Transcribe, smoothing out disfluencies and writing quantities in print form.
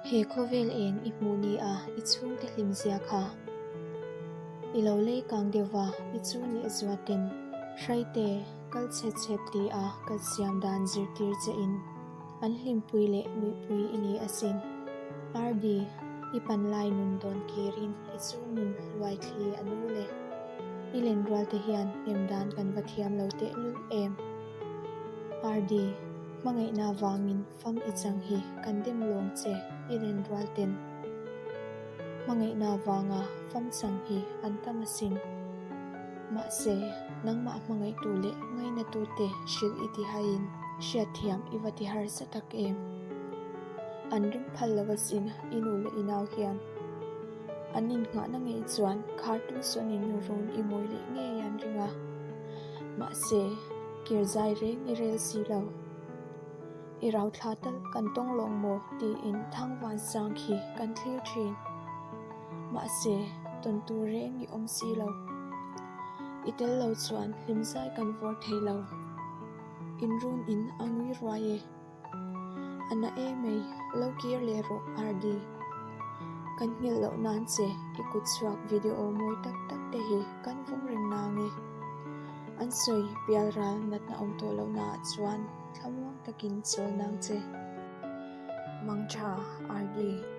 He khawvel eng i hmuh ni a i chhungte hlim zia kha. I lo lei kang deuh va i chun leh zua ten hraite kal chhet chhet ti a kal siam dan zirtir che in an hlimpui leh nuihpui i ni asin. RD, i panlai nun dawn kirin i chhung nun luaithli a nul e. I lenrual te hian hnem dan kan va thiam lo tehlul em. RD, hmangaihna vangin fam i chang hi kan dem lawng che i lenrual ten. Hmangaihna vanga fam chang hi an tam asin. Mahse, nangmah hmangaihtu leh ngainatute hrilh i ti haiin hriatthiam i va ti harsa tak em? An ring phal lo asin i nu leh i nau hian. An innghahna ngei chuan khartu sawnin run i mawi leh ngei an ring a. Mahse, kir zai reng i rel si lo. I rau thla tal kan tawng lawng maw tiin thangvan sang khi kan thlir thin. Mahse, tawn tur reng i awm si lo. I tel lo chuan hlimzai kan vawr thei lo. Inrun in a ngui ruai e. A na em ei, lo kir leh rawh RD. Kan nghilh loh nan che i kut chhuak video mawi tak tak te hi kan vawng reng nang e. An sawi pial ral natna awm tawh loh naah chuan thlamuang takin chawl nang che. Mangtha RD.